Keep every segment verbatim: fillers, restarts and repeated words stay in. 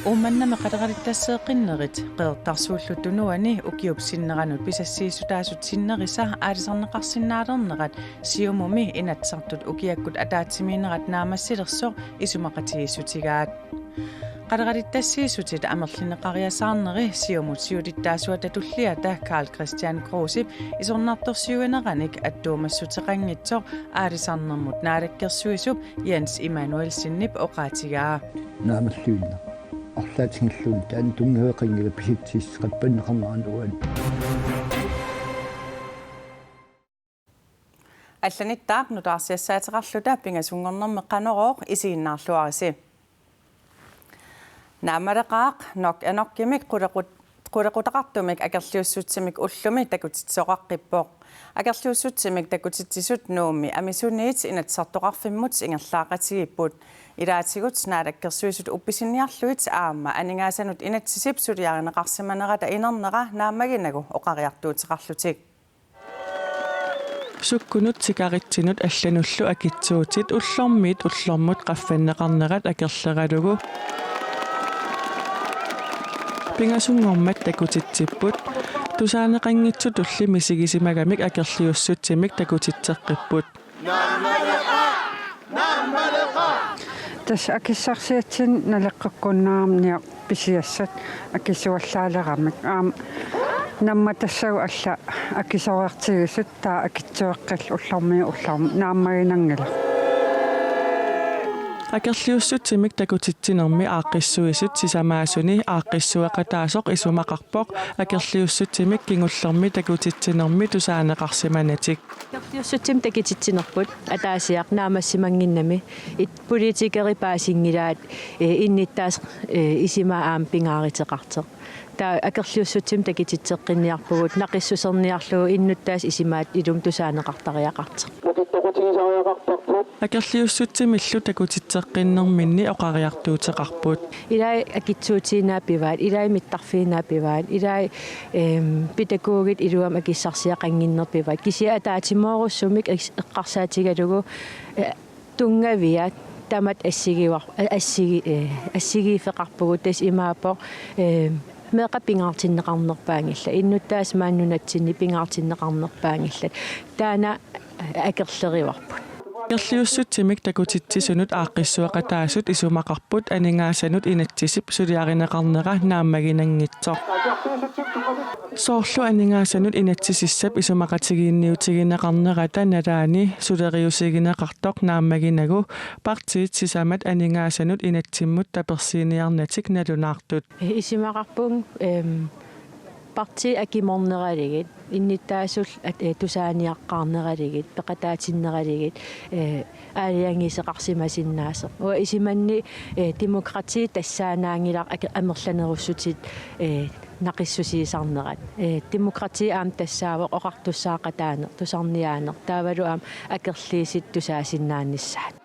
Uummannami qaleralittasseeqqinnerit Qeqertarsuullu Tunuani ukiup sinneranut pisassiissutaasut sinnerisa aalisarneqarsinnaalernerat Siumumi Inatsisartut ukiakkut ataatsimiinnerat naammassilersoq isumaqatigiissutigaat. Qaleralittassiissutit amerlineqariasaarneri Siumut siulittaasuata tulliata Karl Kristian Krusep isornartorsiuineranik attuumassuteqanngitsoq aalisarnermut naalakkersuisup Jens Immanuelsenip oqaatigaa. Naammalluinnaq. Arlaatigilluunniit taanna tunngaveqanngilaq pisitsiis qappanneqarneranut. Allanittaaq nutaarsiassaateqarluta pingasunngornermi Qanorooq isiginnaarluarisi. Naammaleqaaq Nok A Nokimik qulequt-, qulequtaqartumik akerliussutsimik ullumi takutitsisoqaqqippoq. Akerliussutsimik takutitsisut Nuummi Amisuniit Inatsisartoqarfimmut ingerlaaqatigiipput. Ilaatigut Naalakkersuisut uppisinnillutik aamma aningaasanut inatsisip suliarineqarsimanerata inernera naammaginagu oqariartuuteqarlutik. Sukkunut sikaritsinut allanullu akitsuutit ullormiit ullormut qaffanneqarnerat akerleralugu pingasunngormat takutitsipput. Tusaaneqanngitsutulli misigisimagamik akerliussutsimik takutitseqqipput. Tassa akissarsiatsinni naleqqikkunnaarniaq pisiassat akisuallaaleramik. Aamma nammatassagut allat akisoreertigisut taava akitsueqqillu ullormiit ullormut naammaginanngilaq. Akerliussutsimik takutitsinermi aaqqissuisut sisamaasuni aaqqissueqataasoq isumaqarpoq akerliussutsimik kingullermi takutitsinermi tusaaneqarsimanatik. Akerliussutsimik takutitsinerput ataasiaq naammassimannginnami, it-, politikerit paasinngilaat, eh, innuttaasut, eh, isumaat aamma pingaaruteqartoq. Taava akerliussutsimik takutitseqqinniarpugut naqissuserniarlugu innuttaasut isumaat ilumut tusaaneqartariaqartoq. Akerliussutsimillu takutitseqqinnerminni oqariartuuteqarput. Ilai akitsuutiinnaat pivaat, ilai mittarfiinnaat pivaat, ilai, ehm, pædagogit ilumut akissarsiaqannginnerat pivaat. Kisianni ataatsimoorussummik eq-, eqqarsaatigalugu, eh, tunngaviat tamatta assigiivar-, eh, assigi-, eh, assigiiffeqarpugut, tassa imaappoq, eh, meeqqat pingaartinneqarnerpaanngillat, innuttaasut maani nunatsinni pingaartinneqarnerpaanngillat. Taanna akerlerivarput. Akerliussutsimik takutitsisunut aaqqissueqataasut isumaqarput aningaasanut inatsisip suliarineqarnera naammaginanngitsoq. Soorlu aningaasanut inatsisissap isumaqatigiinniutigineqarnerata nalaani suleriusigineqartoq naammaginagu partiit sisamat aningaasanut inatsimmut tapersiiniarnatik nalunaartut. Isumaqarpunga, ehm, partiit akimorneralugit, innuttaasullu at-, eh, tusaaniaqqaarneralugit, peqataatinneralugit, eh, aalajangiisoqarsimasinnaasoq. Uanga isumanni, eh, demokrati tassaannaanngilaq ake-, amerlanerussutit, eh, naqissusiisarnerat. Eh, demokrati aamma tassaavoq oqartussaaqataaneq, tusarniaaneq, taavalu aamma akerliusut tusaasinnaanissaat.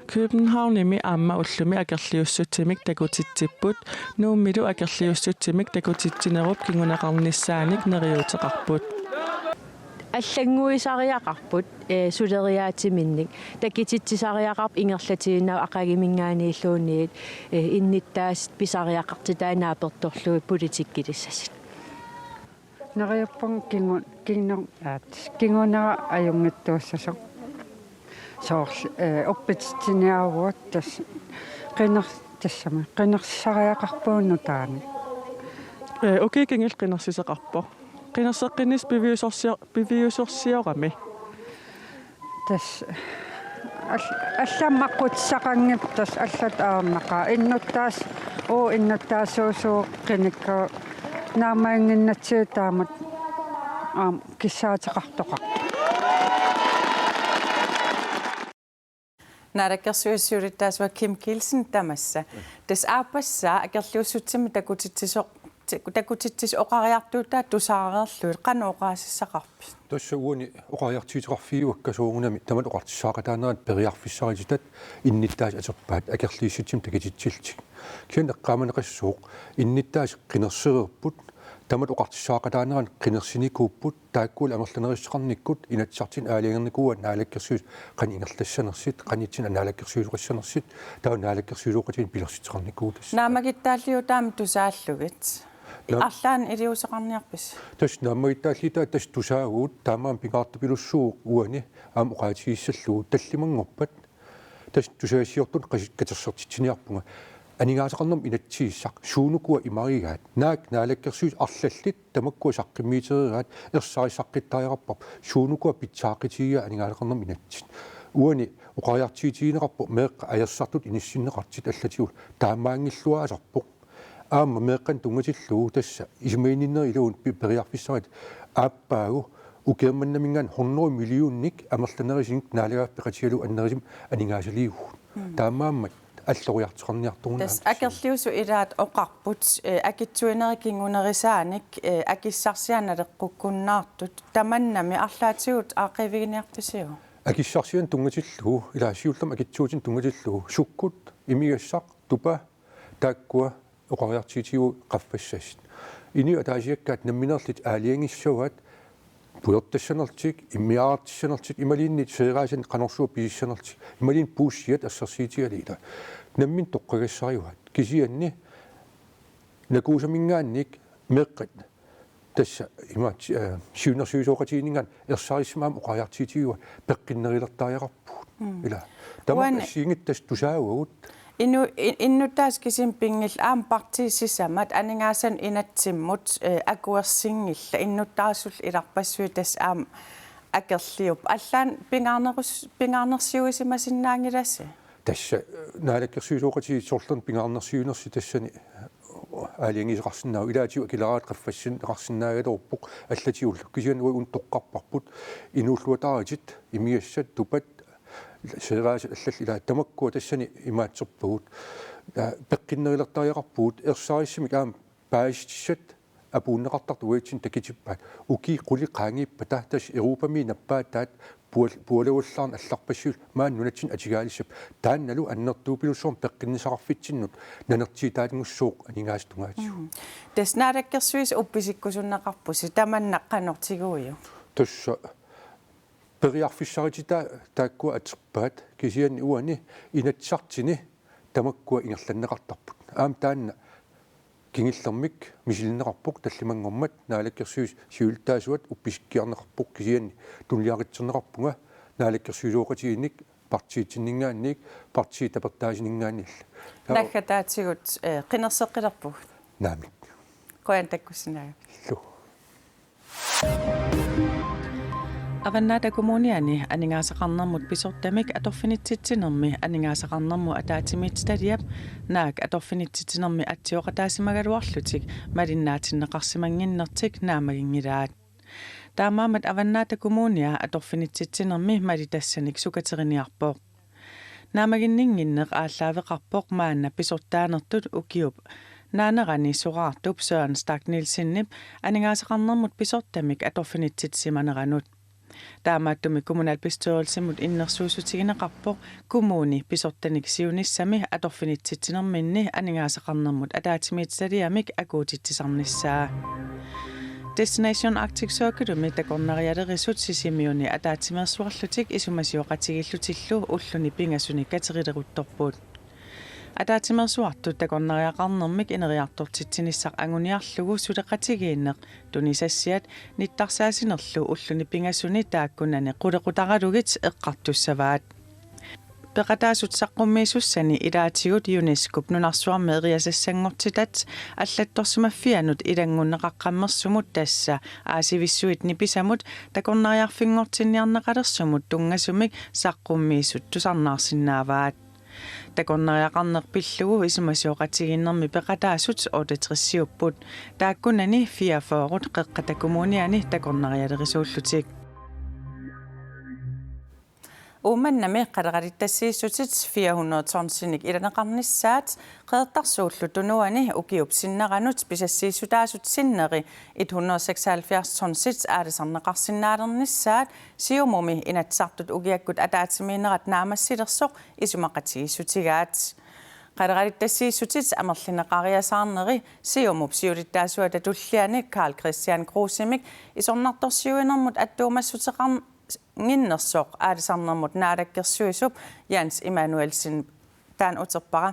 Københavnimi aamma ullumi akerliussutsimik takutitsipput, Nuummilu akerliussutsimik takutitsinerup kinguneqarnissaanik neriuuteqarput. Allannguisariaqarput, eh, suleriaatsiminnik. Takutitsisariaqarput ingerlatiinnaavoq aqagiminngaanniilluunniit, eh, innuttaasut pisariaqartitai naapertorlugit politikkilissasut. Neriuppunga kingu-, kingu-, aat, kingunera ajunngitsuussasoq. Soorlu, eh, uppititsiniaavugut tassa qiner-, tassami, qinersisariaqarpugut nutaanik. Eh, ukiut kingulliit qinersisoqarpoq. Qinerseqqinnissaq piviusorsio-, piviusorsiorami. Tassa al-, allamut aqqutissaqanngippat tassa allatut ajornaqaaq. Innuttaasut, uagut innuttaasuusugut qinikkagut naammaginnginnatsigu taamatut aamma kissaateqartoqarpoq. Naalakkersuisut siulittaasuat Kim Kielsen tamassa. Tassa aappassaa akerliussutsimik takutitsisoq, takutitsisut oqariartuutaat tusaareerlugit qanoq oqaasissaqarpit? Tassa uani oqariartuuteqarfigiuakka soorunami tamatta oqartussaaqataanerat periarfissarititat innuttaasut atorpaat akerliussutsimik takutitsillutik. Kisianni eqqaamaneqassooq innuttaasut qinersereerput Tamat oqartussaaqataanerat qinersinikuupput, taakkualu amerlanerussuteqarnikkut Inatsisartuni aalajangernikuuaat naalakkersuisut qanoq ingerlassanersut, qanoq ittunik naalakkersuisoqassanersut, taava naalakkersuisooqatigiinnik pilersuteqarnikuuvoq tassa. Naammagittaalliutaat tusaallugit. Naam- Arlaannik iliuuseqarniarpisi? Tassa naammagittaalliutaat tassa tusaavagut, taamaammat pingaartupilussuuvoq uani aamma oqaatigissallugu tallimanngorpat. Tassa tusagassiortunut qas-, katersortitsiniarpunga. Aningaasaqarnermut inatsisissaq suunukua imarigaat. Naak naalakkersuisut arlallit tamakkua saqqummiutereeraat, ersarissaqqittariaqarparput suunukua pitsaaqqutigigaat aningaasaqarnermut inatsit. Uani oqariartuutigineqarpoq meeqqat ajorsartutut inissinneqartut allatigullu, taamaanngilluaasarpoq. Aamma meeqqanik tunngatillugu tassa isumaginninnerit iluunniit pi-, periarfissaqartut aappaagu ukiormannaminngaanniit hundrede millioninnik amerlanerusumik naalagaaffik peqatigalugu annerusumik aningaasaliivugut. Mm. Taamaammat alloriartoqarniartugut. Tassa aamma akerliusut ilaat oqarput, eh, akitsuinerit kingunerisaanik, eh, akissarsianik naleqqukkunnaartut, tamannami arlaatigut aaqqiiviginiarpisiuk? Akissarsianik tunngatillugu, ilaa siullermik akitsuutinik tunngatillugu, sukkut, imigassaq, tupa, taakkua oqariartuutigalugu qaffassasut. Inuit ataasiakkaat nammineerlutik aalajangissavaat pujortassanerlutik, immiaartissanerlutik, imaluunniit seeraasanik qanorsuaq pisissanerlutik, imaluunniit puussiat assersuutigalugit. Nammineq toqqagassarivaat. Kisianni nakuusaminngaanniit meeqqat tassa imaat, eh, siunnersuisoqatigiinninngaanniit ersarissumik aamma oqariartuutigalugu peqqinnerulertariaqarpugut. Mm. Ilaa. Tamanna uani assigiinngitsut tassa tusaavagut. Inu-, i-, innuttaasut kisimik pinngillat aamma partiit sisamat aningaasanut inatsimmut, eh, akuersinngillat, innuttaasullu ilarpassui tassa aamma akerliupput. Allanik pingaarnerus-, pingaarnersiuisimasinnaanngilasi? Tassa, eh, naalakkersuisooqatigiit sorlerneq pingaarnersiuinersi tassani, eh, aalajangiisoqarsinnaavoq, ilaatigut akileraat qaffassinneqarsinnaagaluarpoq allatigullu. Kisianni uagut una toqqarparput inuulluataaritit, imigassat, tupat, seeraasat allallu, ilaa tamakkua tassani imaattorpagut. Aa, peqqinnerulertariaqarpugut, ersarissumik aamma paasissutissat apuunneqartartut uatsinnut takutippaat. Ukiut qulit qaangiuppata tassa Europami nappaataat pual-, pualavallaarneq allarpassuillu maani nunatsinni atugaalissapput. Taannalu annertuupilussuarmik peqqinnissaqarfitsinnut nanertiitaatingussooq aningaasat tungaatigut. Mm. Tassa naalakkersuisut uppisikkusunneqarpusi, tamanna qanoq tiguiuk? Tassa periarfissarititai taakkua atorpaat, kisianni uani Inatsisartuni tamakkua ingerlanneqartarput. Aamma taanna kingullermik misilinneqarpoq, tallimanngormat naalakkersuisut siulittaasuat uppisikkiarneqarpoq, kisianni tunuliaqutserneqarpunga naalakkersuisooqatigiinnik partiitsinninngaanniit, partiit tapertaasuninngaanniillu. Naggataatigut, eh, qinerseqqilerpugut. Naamik. Qujanaq takkussinnaagavit. Illu. Avannaata Kommuniani aningaasaqarnermut pisortamik atorfinitsitsinermi aningaasaqarnermut ataatsimiititaliap naak atorfinitsitsinermi atsioqataasimagaluarlutik malinnaatinneqarsimannginnertik naammaginngilaat. Taamaammat Avannaata Kommunia atorfinitsitsinermi malitassanik sukateriniarpoq. Naammaginninnginneq aallaaveqarpoq maanna pisortaanertut ukiup naanerani soraartup Søren Stach Nielsenip aningaasaqarnermut pisortamik atorfinitsitsisimaneranut. Taamaattumik kommunalbestyrelsimut innersuussutigineqarpoq kommuni pisortanik siunissami atorfinitsitsinerminni aningaasaqarnermut ataatsimiititaliamik akuutitsisarnissaa. Destination Arctic Circle-imi takornarialerisut Sisimiuni ataatsimeersuarlutik isumasioqatigiillutillu ulluni pingasuni katerileruttorput. Ataatsimeersuartut takornariaqarnermik ineriartortitsinissaq anguniarlugu suleqatigiinneq tunisassiat nittarsaasinerlu ulluni pingasuni taakkunani qulequtaralugit eqqartussavaat. Peqataasut saqqummiisussani ilaatigut UNESCO-p nunarsuarmi eriasassanngortitat allattorsimaffiannut ilanngunneqaqqammersumut, tassa aasivissuit nipisamut takornariarfinngortinniarneqalersumut tunngasumik saqqummiisut tusarnaarsinnaavaat. Takornariaqarneq pillugu isumasioqatigiinnermi peqataasut otteogtresiupput. Taakkunani fireogfyrre Qeqqata Kommuniani takornarialerisuullutik. Uummannami qaleralittassiissutit fire hundrede tonsinik ilaneqarnissaat Qeqertarsuullu Tunuani ukiup sinneranut pisassiissutaasut sinneri et hundrede seksoghalvfjerds tonsit aalisarneqarsinnaalernissaat Siumumi Inatsisartut ukiakkut ataatsimiinnerat naammassilersoq isumaqatigiissutigaat. Qaleralittassiissutit amerlineqariasaarneri Siumup siulittaasuata tulliani Karl-Kristian Kruse-mik isornartorsiuinermut attuumassuteqannginnersoq aalisarnermut naalakkersuisup Jens Immanuelsen taanna uterpara.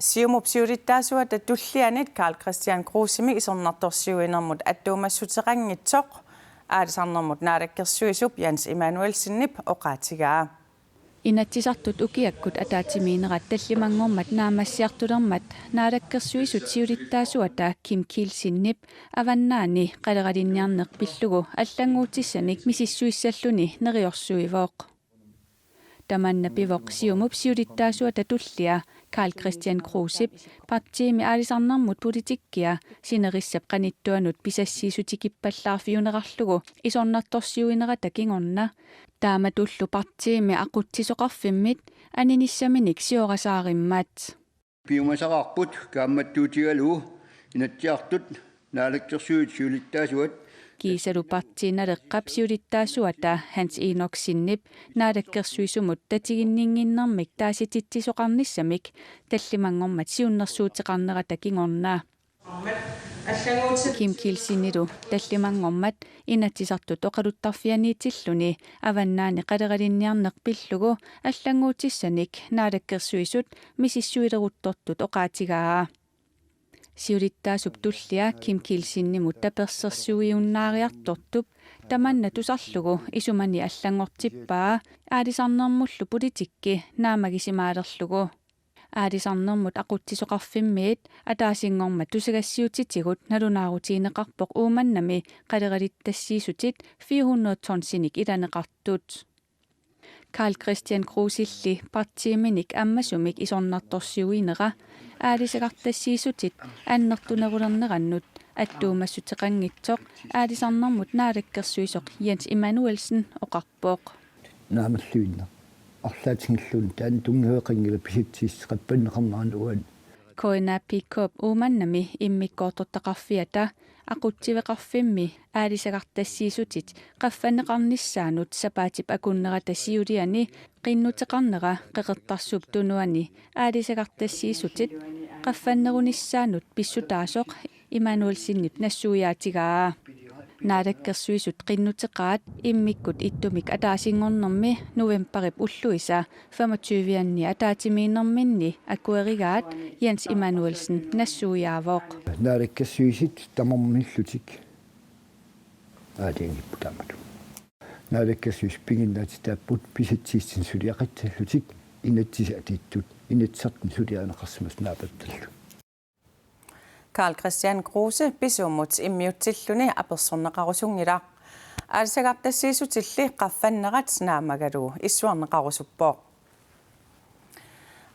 Siumup siulittaasuata tullianit Karl-Kristian Kruse-mik isornartorsiuinermut attuumassuteqanngitsoq aalisarnermut naalakkersuisup Jens Immanuelsenip oqaatigaa. Inatsisartut ukiakkut ataatsimiinnerat tallimanngormat naammassiartulermat naalakkersuisut siulittaasuata Kim Kielsenip Avannaani qaleralinniarneq pillugu allannguutissanik misissuissalluni neriorsuivoq. Tamanna pivoq Siumup siulittaasuata tullia Karl-Kristian Krusep partiimi aalisarnermut politikkia sinerissap qanittuanut pisassiissutikippallaarfiunerarlugu isornartorsiuinerata kingorna. Taamatullu partiimi aqutsisoqarfimmit aninissaminik siorasaarimmat. Piumasaqarput kaammattuutigalugu Inatsisartut naalakkersuisut siulittaasuat. Kiisalu Partii Naleqqap siulittaasuata Hans Enoksenip naalakkersuisumut tatiginninnginnermik taasititsisoqarnissamik tallimanngormat siunnersuuteqarnerata kingorna. Kim Kielsenilu tallimanngormat Inatsisartut oqaluttarfianiitilluni Avannaani qaleralinniarneq pillugu allannguutissanik naalakkersuisut misissuileruttortut oqaatigaa. Siulittaasup tullia Kim Kielsenimut tapersersuiunnaariartortup tamanna tusarlugu isumani allanngortippaa aalisarnermullu politikki naammagisimaalerlugu. Aalisarnermut aqutsisoqarfimmiit ataasinngormat tusagassiutitigut nalunaarutigineqarpoq Uummannami qaleralittassiissutit fire hundrede tonsinik ilaneqartut. Karl-Kristian Kruselli partiiminik ammasumik isornartorsiuinera aalisagartassiissutit annertunerulernerannut attuumassuteqanngitsoq aalisarnermut naalakkersuisoq Jens Immanuelsen oqarpoq. Naamalluinnaq arlaatigilluunniit taanna tunngaveqanngilaq pisatsiissut qaffanneqarneranut uani. K N A P K-p Uummannami immikkoortortaqarfiata aqutsiveqarfimmi aalisagartassiissutit qaffanneqarnissaannut sapaatip akunnerata siuliani qinnuteqarnera Qeqertarsuup Tunuani aalisagartassiissutit qaffannerunissaannut pissutaasoq Immanuelsenip nassuiaatigaa. Naalakkersuisut qinnuteqaat immikkut ittumik ataasinngornermi novembarip ulluisa femogtyve-anni ataatsimiinnerminni akuerigaat Jens Immanuelsen nassuiaavoq. Naalakkersuisut tamarmillutik aalajangipput taamatut. Naalakkersuisut piginnaatitaapput pisatsiissutini suliaqattaarlutik inatsisaatittut Inatsisartuni suliarineqarsimasut naapattarlutik. Karl-Kristian Kruse pisumut immiutsilluni apersorneqarusunngilaq. Aalisagartassiissutilli qaffannerat naammagalugu issuarneqarusuppoq.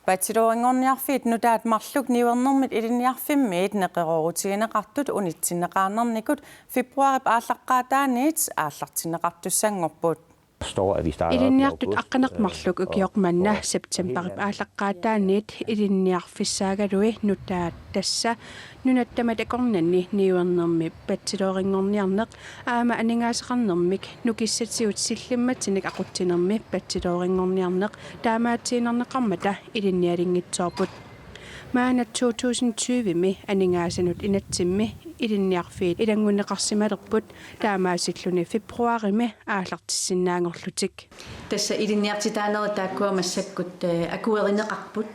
Bachelorinngorniarfiit nutaat marluk niuernermit ilinniarfimmiit neqeroorutigineqartut unitsinneqaannarnikut februarip aallaqqaataaniit aallartinneqartussanngorput. Ilinniartut aqqaneq-marluk ukioq manna septembarip aallaqqaataaniit ilinniarfissaagaluit nutaat, tassa nunat tamat akornanni niuernermi bachelorinngorniarneq aamma aningaasaqarnermik nukissatigut sillimmatinik aqutsinermi bachelorinngorniarneq taamaatsiinnarneqarmata ilinnialinngitsoopput. Maanna to tusind tyve-mi aningaasanut inatsimmi ilinniarfiit ilanngunneqarsimalerput, taamaasilluni februarimi aallartissinnaanngorlutik. Tassa ilinniartitaanerit taakkua massakkut, eh, akuerineqarput,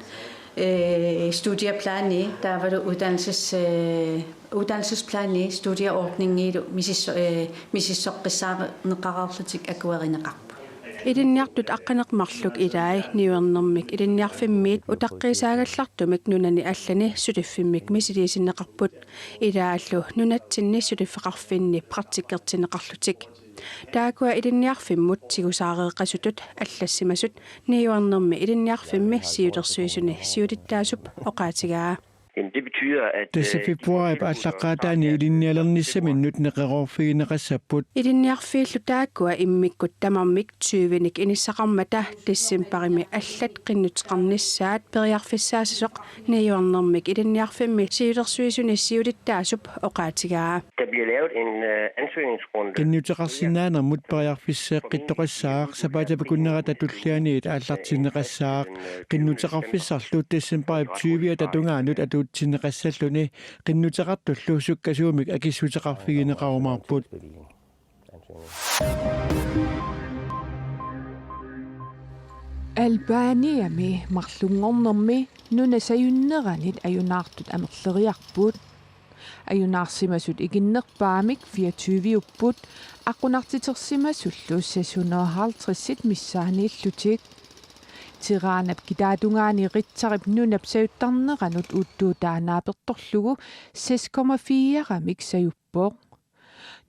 eh, studieplani taavalu uddannelses-, eh, uddannelsesplani studieordningilu misisso-, eh, misissoqqissaarneqareerlutik akuerineqarput. Ilinniartut aqqaneq-marluk ilai niuernermik ilinniarfimmiit utaqqiisaagallartumik nunani allani suliffimmik misiliisinneqarput. Ilaallu nunatsinni suliffeqarfinni praktikkertinneqarlutik. Taakkua ilinniarfimmut tigusaareeqqasutut allassimasut niuernermi ilinniarfimmi siulersuisuni siulittaasup oqaatigaa. Jamen, det betyder, at Tassa februarip aallaqqaataani ilinnialernissaminnut neqeroorfigineqassapput. Ilinniarfiillu taakkua immikkut tamarmik tyvenik inissaqarmata decembarimi allat qinnuteqarnissaat periarfissaassasoq niuernermik ilinniarfimmi siulersuisuni siulittaasup oqaatigaa. Der bliver lavet en øh, ansøgningsgrundlag. Qinnuteqarsinnaanermut periarfisseeqqittoqassaaq sapaatip akunnerata tullianiit aallartinneqassaaq. Qinnuteqarfissarlu decembarip tyviata tungaanut atuutsinneqassalluni. Qinnuteqartullu sukkasuumik akissuteqarfigineqarumaarput. Albaniami marlunngornermi nunap sajunneranit ajunaartut amerleriarput. Ajunaarsimasut ikinnerpaamik fireogtyviupput, aqqunartitersimasullu sekshundrede og halvtredsit missaaniillutik. Tiranap kitaatungaani Ritzerip nunap sajuttarneranut uuttuutaa naapertorlugu seks komma fireamik sajuppoq.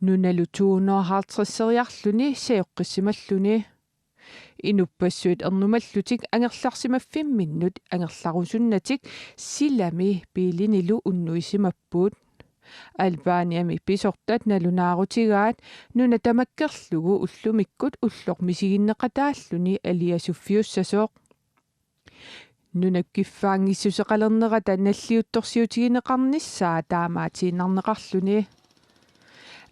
Nunalu to hundrede og halvtredseriarluni sajoqqissimalluni. Inuppassuit ernumallutik angerlarsimaffimminnut angerlarusunnatik silami biilinilu unnuisimapput. Albaniami pisortat nalunaarutigaat nuna tamakkerlugu ullumikkut ulloq misiginneqataalluni aliasuffiussasoq. Nunap kiffaanngissuseqalernerata nalliuttorsiutigineqarnissaa taamaatiinnarneqarluni.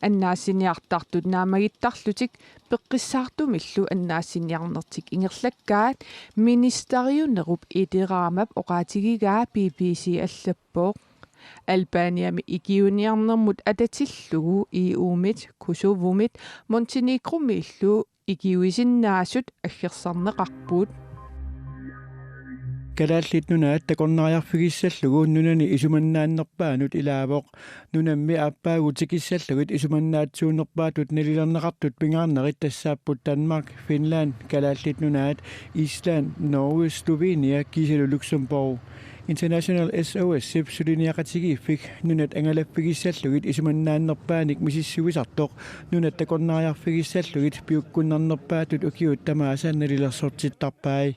Annaassiniartartut naammagittarlutik peqqissaartumillu annaassiniarnertik ingerlakkaat ministeriunerup Edi Rhemap oqaatigigaa B B C allappoq. Albaniami ikiuiniarnermut atatillugu E U-mit, Kosovomit, Montenegromiillu ikiuisinnaasut aggersarneqarput. Kalaallit Nunaat takornariarfigissallugu nunani isumannaannerpaanut ilaavoq. Nunammi aappaagu tikissallugit isumannaatsuunerpaatut nalilerneqartut pingaarnerit tassaapput Danmark, Finland, Kalaallit Nunaat, Island, Norge, Slovenia kiisalu Luxembourg. International S O S-ip suliniaqatigiiffik nunat angalaffigissallugit isumannaannerpaanik misissuisartoq nunat takornariarfigissallugit piukkunnarnerpaatut ukiut tamaasa nalilersortittarpai.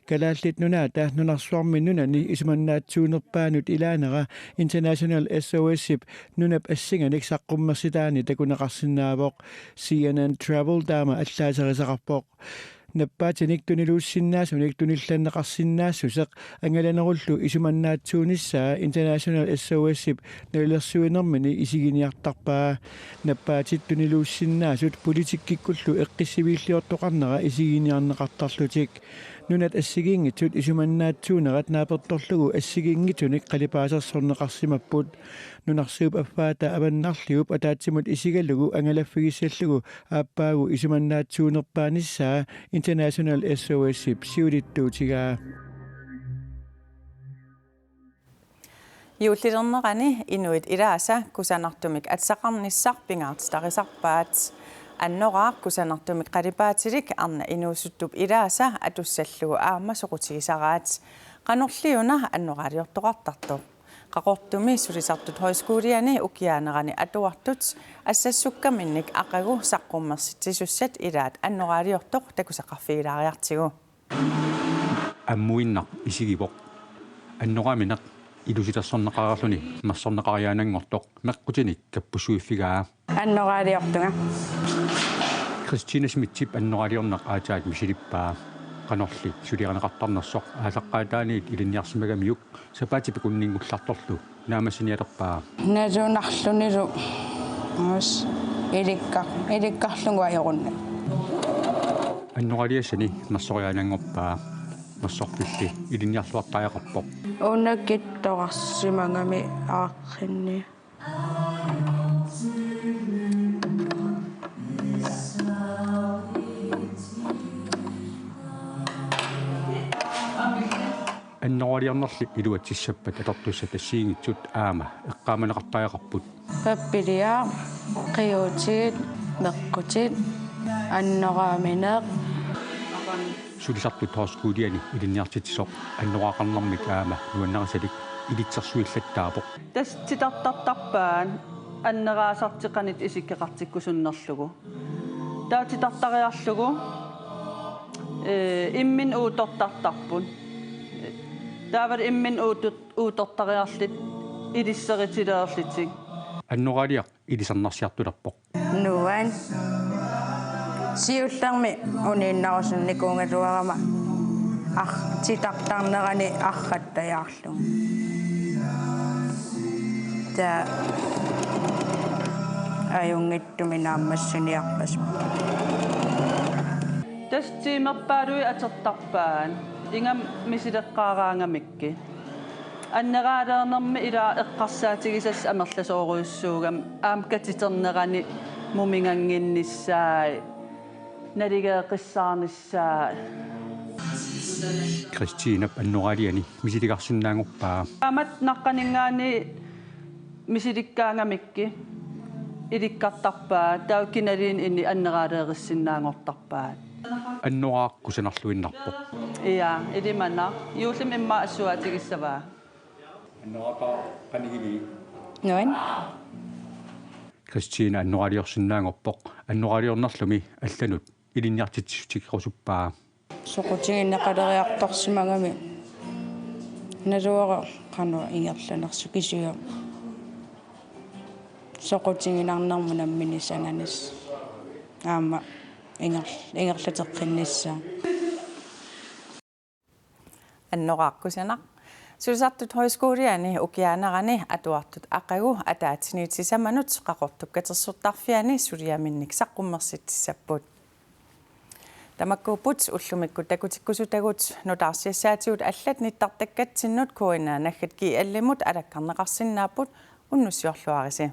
Kalaallit Nunaata nunarsuarmi nunani isumannaatsuunerpaanut ilaanera International S O S-ip nunap assinganik saqqummersitaani takuneqarsinnaavoq. C N N Travel taama allaaserisaqarpoq. Nappaatinik tuniluussinnaasunik tunillanneqarsinnaassuseq angalanerullu isumannaatsuunissaa International S O S-ip nalilersuinermini isiginiartarpaa. Nappaatit tuniluussinnaasut politikkikkullu eqqissiviilliortoqarnera isiginiarneqartarlutik. Nunat assigiinngitsut isumannaatsuunerat naapertorlugu assigiinngitsunik qalipaasersorneqarsimapput. Nunarsuup affaata avannarliup ataatsimut isigalugu angalaffigissallugu aappaagu isumannaatsuunerpaanissaa International S O S-ip siulittuutigaa. Juullilernerani inuit ilaasa kusanartumik atisaqarnissaq pingaartitarisarpaat. Annoraaq kusanartumik qalipaatilik arnat inuusuttup ilaasa atussallugu aamma soqutigisaraat. Qanorliuna annoraaliortoqartartoq? Qaqortumi sulisartut højskoliani ukiaanerani atuartut assassukkaminnik aqagu saqqummersitsisussat ilaat annoraaliortoq takusaqqarfigilaariartigu. Ammuinnaq isigivoq. Annoraamineq ilusilersorneqareerluni mersorneqariaananngortoq meqqutinik kappussuiffigaa. Annoraaliortunga. Christina Schmidtip annoraaliorneq aatsaat misilippaa. Qanorli suliarineqartarnersoq aallaqqaataaniit ilinniarsimagamiuk sapaatip akunninngullartorlu naammassinialerpaa. Nalunarlunilu. Aas. Ilikkar-, ilikkarlunga ajorunna. Annoraaliassani mersoriaananngorpaa. Mersorpilli ilinniarluartariaqarpoq. Una kittorarsimagami aaqqinni. Annoraaliornerli iluatsissappat atortussat assigiinngitsut aamma eqqaamaneqartariaqarput. Pappiliaq, qiuutit, meqqutit, annoraamineq. Sulisartut højskoliani ilinniartitsisoq annoraaqarnermik aamma nuannarisalik ilitsersuillattaapoq. Tassa titartartarpaat anneraasartik qanoq isikkoqartikkusunnerlugu. Taava titartariarlugu, ee, imminut uuttortartarput. Taavalu imminut uutut-, uuttortariarlutik ilisseritilerlutik. Annoraaliaq ilisarnarsiartulerpoq. Nuan. Siullermik uniinnarusunnikuugaluarama ar-, titartarnerani arrattajaarlugu. Taava ajunngitsumik naammassiniarpasippoq. Tassa tiimerpaaluit atortarpaat, ingammik misileqqaaraangamikkit. Anneraalernermi ila eqqarsaatigisassat amerlasoorujussuugami aamma katiternerani mumigannginnissaat, naligeeqqissaarnissaat. Kristinap annoraaliani misilikarsinnaanngorpaa. Aamma naqqaninngaanniit misilikkaangamikkit ilikkartarpaat, taava kinaluunniit anneraalersinnaanngortarpaat. Annoraaq kusanarluinnarpoq. Ja, ilimanaq. Juullimi immaqa assuaatigissavaa. Annoraaq qanigili. Nuan. Kristina annoraaliorsinnaanngorpoq, annoraaliornerlumi allanut ilinniartitsissutigerusuppaa. Soqutigineqaleriartorsimagami naluara qanoq ingerlanersoq kisianni soqutiginarnermut nammineq sananissaq aamma inger-, ingerlateqqinnissaa. Annoraaq kusanaq. Sulisartut Højskoliani ukiaanerani atuartut aqagu ataatsimiititaliamut Qaqortup katersortarfiani suliaminnik saqqummersitsissapput. Tamakkuupput ullumikkut takutikkusutagut. Nutaarsiassaatigut allat nittartakkatsinnut K N R naggat G L-imut alakkarneqarsinnaapput, unnussiorluarisi.